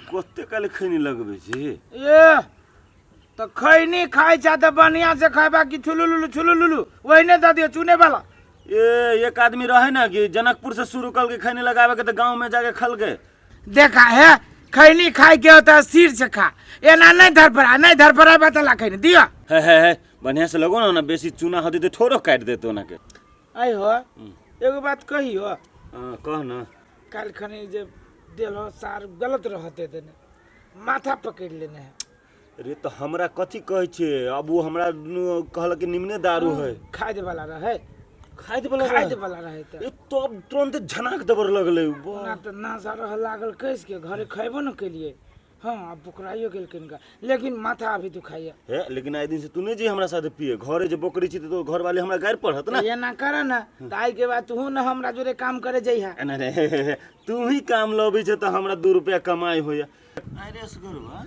कते काल खैनी लगबै छी? ए तऽ खैनी खाइ छा तऽ बढ़िया से खैबा कि छुलुलुलु छुलुलुलु ओहिने दऽ दियौ चुने वाला। ए एक आदमी रहे ना कि जनकपुर से शुरू कल के खैनी लगावे के, तो गांव में जाके खलके। देखा है, खैनी खाए के होता है सिर से खा, एना नहीं धरपरा नहीं धरपरा बतला खैनी दियो। हे हे हे, बढ़िया से लगो ना, ना बेसी चूना होती तो थोड़ो काट देतो ना के। आई हो, एगो बात कही हो? हाँ, कह ना। काल्हि खनी जे देलो सार गलत रहते देने माथा पकड़ लेने है। रे तो हमरा कथी कहै छे? अब वो हमरा कहलक कि निमने दारू है। खाए दे वाला रहे। खाए दे वाला खाए रहे? दे वाला रहे त। ए तब तुरंत झनाक देबर लगलै। ओना त नाशा रह लागल कस के घरे खैबो न केलिए। हाँ, आब बोकराइयो गेल कनिका, लेकिन माथा अभी दुखाइया। हे, लेकिन आइ दिन से तू नहीं जी हमरा साथे पिए, घरे जे बोकरी छी तो घर वाले हमरा गारि पढ़त ना। एना कर ना त आइ के बाद तू न हमरा जोरे काम करे जइहा। ना रे, हे, हे, हे, तू ही काम लबी छे त हमरा 2 रुपया कमाई होया। अरे असगरवा,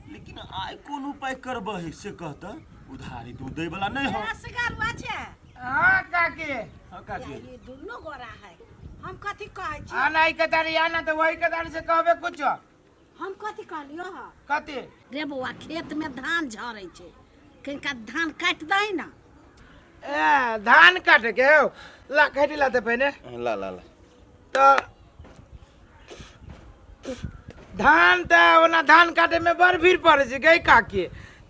लेकिन आइ कोन उपाय करबही से कहता? उधारी तू दै वाला नहीं हो। असगरवा छै। हाँ काकी। हाँ काकी। ये दुनू गोरा है। हम कथी कहै छी? आना ई कतारी आना त वही कतारी से कहबे कुछ। हम कथी कहलियो ह? कथी? रे बौआ, खेत में धान झरै छै, कनिका धान काटि दही ना। ए धान काटे के हो ला खैटी लाते पहिने। ला ला ला। त धान त ओना धान काटे में बड़ भीड़ पड़े छै गई काकी,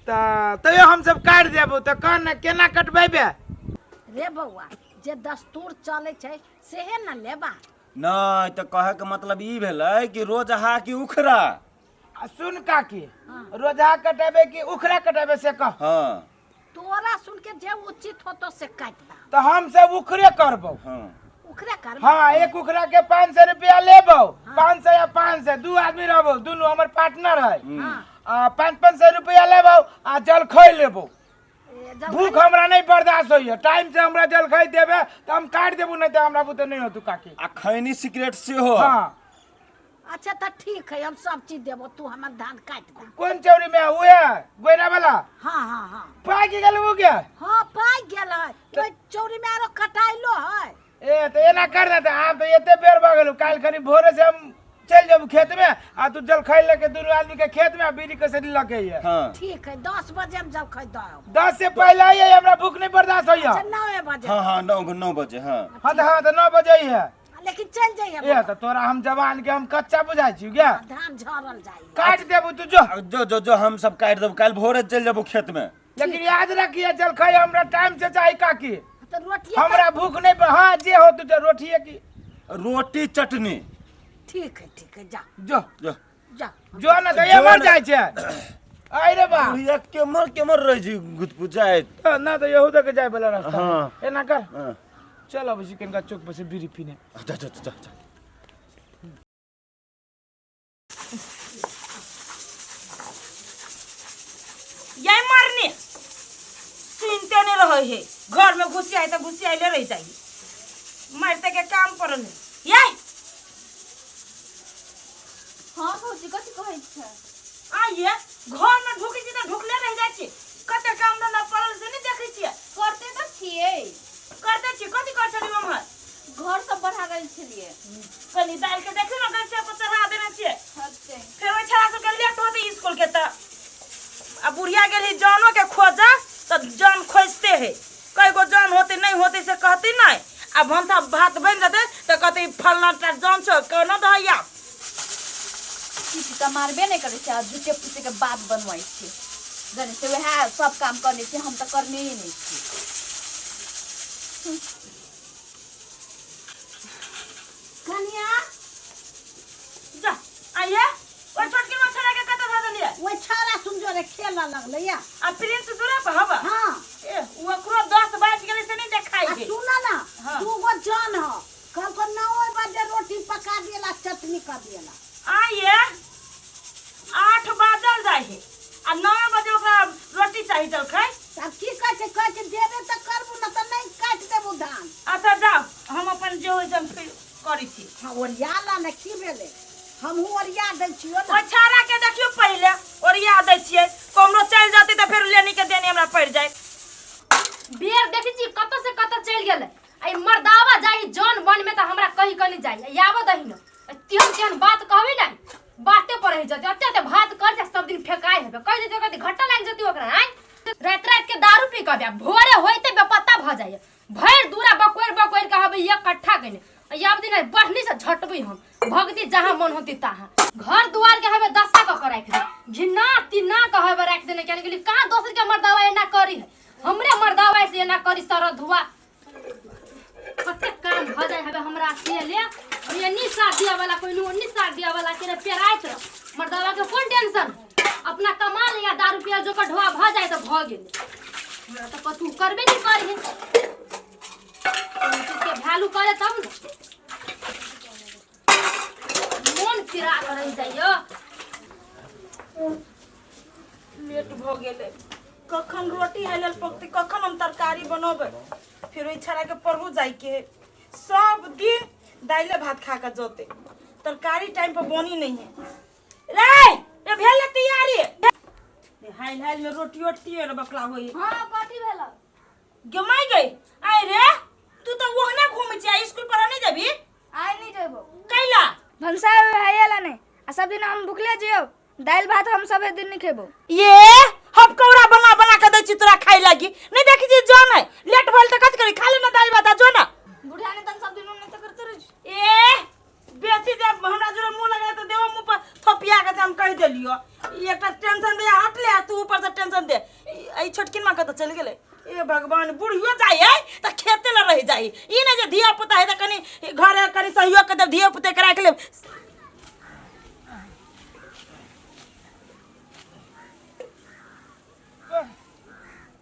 त तैयो हम सब काटि देबो। त कह ना केना कटबेबे? रे बौआ, जे दस्तूर चलै छै सेहे न लेबा। नहीं तो कहे के मतलब ई भेलै कि रोजहा की उखड़ा। आ सुन काकी, हाँ। रोजहा कटेबे कि उखड़ा कटेबे से कह। हाँ। तोरा सुन के जे उचित होतो से काट दा। तो हम सब उखड़े करबो। हाँ। उखड़े करबो? हाँ, एक उखड़ा के 500 रुपया लेबो। हाँ। 500 या 500, 2 आदमी रहबो, दुनू हमर पार्टनर है। हाँ। आ 500 रुपया लेबो आ जलखै लेबो। ए, जलखै भूख हमरा नहीं बर्दाश्त होइए, टाइम से हमरा जलखै देबे तो हम काट देबो, नहीं तो हमरा बुते नहीं होतु काकी। आ खैनी सिगरेट सेहो। हाँ। अच्छा तो ठीक है, हम सब चीज देबो, तू हमर धान काट दे। कौन चौरी में उहे गोइना वाला? हाँ हाँ हाँ। पाकि गेल उ के? हाँ पाकि गेल है, ओइ चौरी में आरो कटाइलो है। ए तो एना कर दे, आब तो एते बेर भ गेल, काल्हि खनी भोरे से हम चल जाबू खेत में आ तू जलखै लेके दुनू आदमी के खेत में आ बीड़ी कसेरी लके आइहे। हाँ। ठीक है, 10 बजे हम जलखै दब। 10 से पहले आइए, हमरा भूख नहीं बर्दाश्त होइए। अच्छा, 9 बजे। हाँ हाँ, 9 बजे। हाँ। हाँ तो हाँ तो 9 बजे ही है। लेकिन चल जाइए। ए तो तोरा हम जवान के हम कच्चा बुझाइ छी क्या? धान झरल जाइए। काट देबू तू जो। जो जो जो हम सब काट देबू, काल्हि भोरे चल जाबू खेत में। लेकिन याद रखिए जलखै हमरा टाइम से चाही काकी। तो रोटी हमरा भूख नहीं हाँ जे हो तू रोटी की। रोटी चटनी। ठीक है ठीक है, जा। जो। जो। जा। जो ना तो ये मर जाय छै। आइ रे बा। बुढ़िया केमहर केमहर रहै छै गुदपुजाइत। तो ना तो यहूदा के जाय वाला रास्ता। हाँ। एना कर। हाँ। चल अब चिकन का चौक पर से बीड़ी पीने। जा जा जा जा। ये मरनी सुनते नहीं रहे है, घर में घुसी आए तो घुसी आइले रह जाइए, मारते के काम पड़ल है। ये हाँ भौजी कथी कहै छै? आइए घर में ढुकै छी तऽ ढुकले रहि जाइ छी, कते काम धंधा पड़ल से नहीं देखै छियै। करते तऽ छियै। करते छियै? कथी करै छलियै उम्हर? घर सब बढ़ा गेल छलियै। कनी दालि के देखियौ ने, गैसे पर चढ़ा देने छियै। हते। फेर ओहि छौड़ा सबके लेट होतै स्कूल के तऽ। आ बुढ़िया गेली जनो के खोजा तऽ जन खोजते है, कई गो जन होते नहीं होते से कहती नहीं। आ भनसा भात बनि जेतै तऽ कहतै फलना टा जन छौ केना दहैया। किछु तऽ मारबे नहि करै छै आ झूठे फूसे के बात बनबै छै। जाने छै वएह सब काम करने छै, हम तऽ करने ही नहि छी। कनिया जा आइए, ओइ छोटकी मछरा के कतऽ धऽ देलियै? ओइ छौड़ा सुन जोरे खेलऽ लगलै या। आ प्रिंस दूरा पर हबा? हाँ। ए ओकरो 10 बाजि गेलै से नहि देखाइ आ छै। सुन ना, हाँ। 2 गो जन ह, कहलको 9 बजे रोटी पका दिएला चटनी कर दिएला। आइए 8 बाजल जाइ है आ 9 बजे ओकरा रोटी चाही जलखै। तब की कहै छै? कहै छै देबे तऽ करबू ना तऽ नहीं काटि देबू धान। अच्छा जाओ, हम अपन जे होइ छै हम फेर करै छी। हाँ ओरिया ला ने, की भेलै? हमहूँ ओरिया दै छियौ ने। ओहि छाड़ा के देखियौ पहिले ओरिया दै छियै, कमरो चलि जेतै तऽ फेर लेनी के देनी हमरा पड़ि जाय। बेर देखै छी कतऽ से कतऽ चलि गेलै। आ ई मर्दावा जाही जन बन में तऽ हमरा कही कनी जाई, आ आबऽ दही न, तेहन तेहन बात कहबी ने बाते पर रहि जतौ। हबे कहि देते कथी घट्टा लागि जती ओकरा आय राति राति के दारू पी के भोरे होइते बेपत्ता भ जाइए भरि दूरा बकोरि बकोरि के हबे एक कट्ठा कने अब दिन बढ़नी से झटबै हम भगती जहाँ मन होती तहाँ घर दुआर के हमें दशा कऽ के राखि दे घिना तिना के हमें राखि देने के लिए कहाँ दोसर के मर्दावा एना करी है हमरे मर्दावा से एना करी सर धुआ कते काम भऽ जाइ हवे हमरा से ले और ये निशा दिया वाला कोई नु निशा दिया वाला के रे पेराइत रह मर्दावा के कोन टेंशन अपना कमा लिया दारू पिया जो के ढोआ भऽ जाए तऽ भऽ गेलै हमरा तऽ कतू करबे नहीं करी कोनो चीज के वैल्यू करे तब ने मोन फिरा कर रहि जाइयो। लेट भऽ गेलै, कखन रोटी है लेल पकतै, कखन हम तरकारी बनबै? फेर ओहि छड़ाके पढ़ू जाइके है। सब दिन दाइले भात खा कऽ जतै, तरकारी टाइम पर बनी नहीं है। रे ये भेल ने तैयारी? हाइल हाइल में रोटी ओटी रे बकला होई। हाँ, कथी भेल? गमाई गई आय रे, तू तो ओहने घूमै छी, स्कूल पर नहीं जेबी? आइ नहीं जेबो। कैला? भनसा है नहीं आ सब दिन हम भुखले जियो, दालि भात हम सब दिन नहीं खेबो। ये हम कौरा बना बना के दै छी तोरा खाइ लागी, नहीं देखी छी जो नहीं लेट भेल त कथि करी, खा ले ना दालि भात आ जो ना। बुढ़िया ने तन सब दिन नहीं त करते रह। ए बेसी जब हमरा जोरे मुंह लगा त देव मुंह पर थपिया के हम कहि देलियो। ई एकटा टेंशन दे हटले आ तू ऊपर से टेंशन दे। ई छोटकिन मां कत चलि गेलै? ए भगवान, बुढ़ियो जाइ है त खेते ल रहि जाइ, ई नहीं जे धिया पुता है त कनी घरे कनी सहयोग के देब, धिया पुता के राख लेब।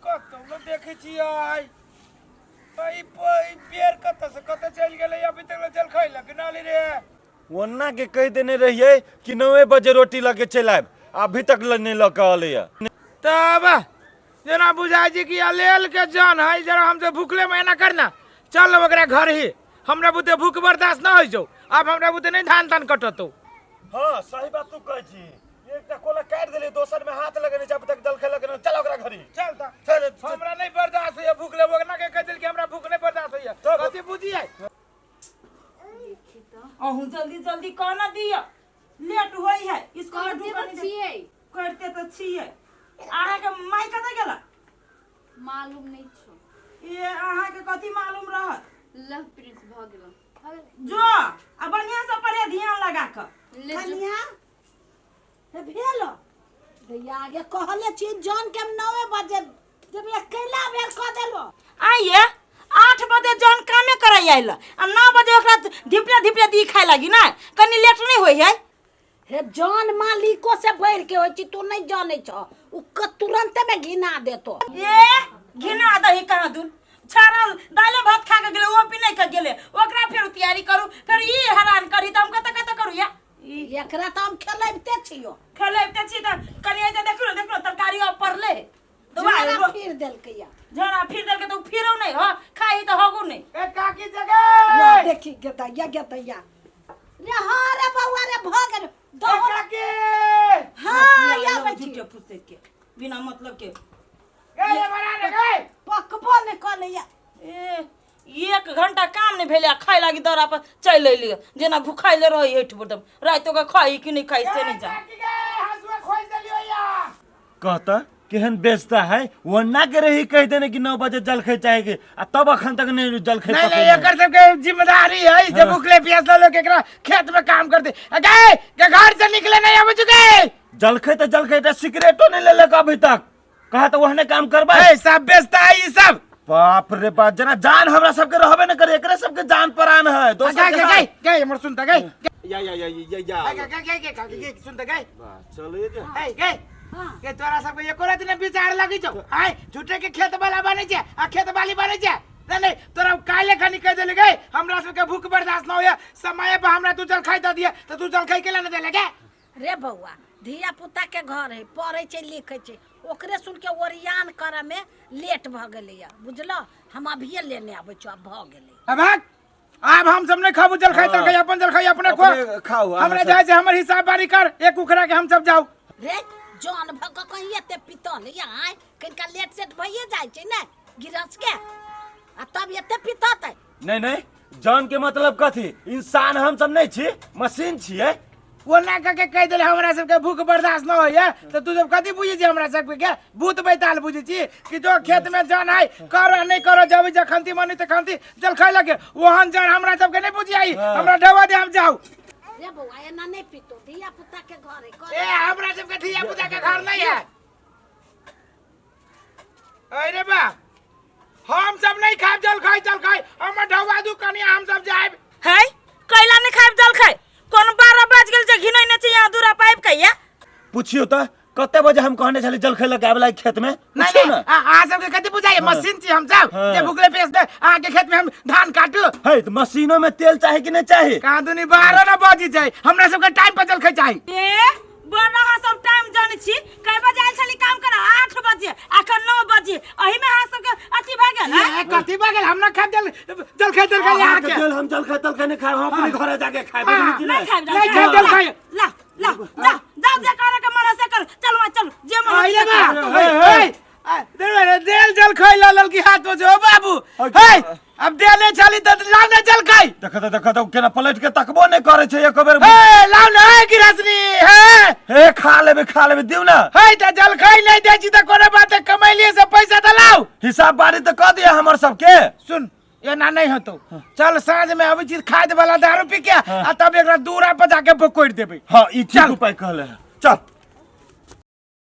कतौ ने देखै छियै ई बेर कतऽ से कतऽ चलि गेलै, अभी तक जल खैलक नाली रे। ओन्ना के कहि देने रहियै कि 9 बजे रोटी लऽ के चलि आयब, अभी तक ल नहीं लऽ के अलैया। तब जेना बुझाइ छै कि अलेल के जान है, जरा हम से भूखले में एना करना चल ओकरा घर ही, हमरा बुते भूख बर्दाश्त न होइ छौ, आब हमरा बुते नहीं धान तान कटतौ। हाँ सही बात तू कहै छी, एकटा कोला काटि देली दोसर में हाथ लगेने छै, अभी तक जल खेलक नहीं, चल ओकरा घरी चल त चल, चल। हमरा नहीं बर्दाश्त होइए भूख ले, ओकरा के कहि देल कि हमरा भूख नहीं बर्दाश्त होइए, कथी बुझियै? अहूँ जल्दी जल्दी कहना दिअ, लेट होई है स्कूल में। करते ढुकनी तऽ छियै। करते तऽ छियै। अहाँके माय कतऽ गेला? मालूम नहीं छो। ए अहाँके कथी मालूम रहत? लव प्रिंस भऽ गेलो, भऽ गेलै। जो आ बढ़िया से पढ़े ध्यान लगा कऽ। ले जो। कनिया हे भेल भैया आगे कहले छी जौन के हम 9 बजे जब ये कैला बेर कह देलो। आइए 8 बजे जौन कामे करे आयल आ 9 बजे ओकरा धिपले धिपले दी खाए लागी ना, कनी लेट नहीं होई है? हे जान मालिको से बढ़ के होइ छी, तू नहीं जानै छ, उ तुरंते में घिना देतो। ए घिना दही कहाँ दूर, छाड़ा दाले भात खा के गेलै, ओ पी नहीं के गेलै, ओकरा फेर तैयारी करू, फेर ई हैरान करी त हम कतऽ कतऽ करू या एकरा तऽ हम खेलैबते छियो। खेलैबते छी तऽ कनी ऐसे देखलो देखलो तरकारी अब पड़ले झोरा फिर देलकै या। झोरा फिर देलकै तऽ उ फिरो नहीं हो, खाई तऽ हगू नहीं। ए काकी जगह या देखी गेदैया गेदैया रे, हाँ रे बौआ रे भऽ गेल ए दहो। काकी। हाँ या बेटी। झूठे फूसे के बिना मतलब के गए बना ने गए। पकबो नहि कऽ लैया। ए 1 घंटा काम नहीं भेलै आ खाय लागी दौरा पर चलि अयली, जेना भूखाइले रहै हेठ बटम, रातिओ के खाई कि नहीं खाई से नहीं जान। काकी गए हंसुआ खोज देलियो या। कहता केहन बेचता है, ओन्ना के रही कहि देने कि 9 बजे जलखै चाहेगी आ तब अखन तक नहीं जलखै नहीं नहीं पकेने। एकर सबके जिम्मेदारी है जे भूखले प्यासले लोग एकरा खेत में काम करते गए के घर से निकले नहीं आबे चुके। जलखै तऽ जलखै तऽ सिगरेटो नहीं लेलक अभी तक, कहा तऽ ओहने काम करबै। ए सब बेचता है ई सब। बाप रे बाप, जना जान हमरा सबके रहबे न करे, एकरे सबके जान प्राण है दोसर गए के गए है। गए हमर सुन त गए। या या या या या गए गए गए गए गए सुन त गए। वाह, चलो ये जे। ए गए के तोरा सबके एको राति ने विचार लगी छौ, आय झूठे के खेत वाला बनै छै आ खेत वाली बनै छै। नहीं नहीं तोरा काल्हे खनी कहि देली गए हमरा सबके भूख बर्दाश्त न होइए, समय पर हमरा तू जलखै दऽ दिए तऽ तू जलखै केला न देले गे? रे बौआ, धिया पुता के घर है, पढ़ै छै लिखै छै, ओकरे सुन के ओरियान करऽ में लेट भऽ गेलैया बुझलो, हम अभिये लेने आबै छियौ, आब भऽ गेलै। अब आब हम सब नहीं खाबू जलखै तलखै, अपन जलखै अपने खो। अपने खाउ, अहाँ हमरा सब। जाइ छै हमर हिसाब बारी कर, एक उखड़ा के हम सब जाउ। रे जान भऽ कऽ कहीं एते पितल या आय कनिका लेट सेट भइए जाइ छै ने गिरहस के, आ तब एते पिततै। नहीं नहीं, जान के मतलब कथी? इंसान हम सब नहीं छी, मशीन छियै। ओना कह के कहि देले हमरा सबके भूख बर्दाश्त न होइए तऽ तू सब कथी बुझै छी हमरा सबके के भूत बैताल बुझै छी कि जो खेत में जन है करो नहीं करो जब जखनती मन तखनती जलखै लगे ओहन जन हमरा सबके नहीं बुझाई हमरा ढवा दे हम जाऊ रे बौआ एना नहीं पीतो धिया पुता के घर है कर ए हमरा सबके धिया पुता के घर नहीं है। अरे बा हम सब नहीं खाब जलखै जलखै हमर ढवा दू कनी हम सब जायब। है कैला नहीं खाइब जल खाइ कोन 12 बज गेल जे घिनै ने छै यहाँ दूरा पाइप के या। पूछियो त कते बजे हम कहने छली जलखै लग आबे लागी खेत में? नहीं पूछियो नहीं ना। अहाँ सबके कथी बुझाइए मशीन छी हम सब हाँ। जे भुखले पेट से अहाँ के खेत में हम धान काटू? है त मशीनो में तेल चाही कि नहीं चाही? कहाँ दुनी 12 न बजी जाए, हमरा सबके टाइम पर जलखै चाही। ए बड़ अहाँ सब टाइम जानै छी। कै बजे आयल छली काम कर? 8 बजे, अखन 9 बजे, एही में अहाँ सबके अथी भए गेल? ए, कथी भए गेल? हम ना खाब जल जलखै जलखै अहाँ अहाँ के के तेल हम जलखै तलखै नहीं खाएब, हम अपने घरे जाके खाएब। हाँ। बुझली कि नहीं नहीं? खाएब। नहीं खाएब जलखै। ला ला जा जा जे करे के मन है से कर। चल वहाँ चल जे मन है आइए से बा। कर। ए, ए, ए, देर देल जलखै ल लल की हाथ में जो बाबू। अच्छा। हे अब देले चली त लाव ना जलखै। देख त देख त केना पलट के तकबो नहीं करे छै एक बेर। हे लाव ना हे गिरसनी हे। हे खा लेबे खा लेबे दिउ ना। हे त जलखै नहीं दे छी त कोनो बात कमैलिए से पैसा त लाव। हिसाब बारी त क दिया हमर सबके। सुन एना नहीं होतो, चल साँझ में अबै छी खाद वाला दारू पी के आ तब एकरा दूरा पर जाके पकड़ देबै। हां ई ठीक चल। उपाय कहले है। चल।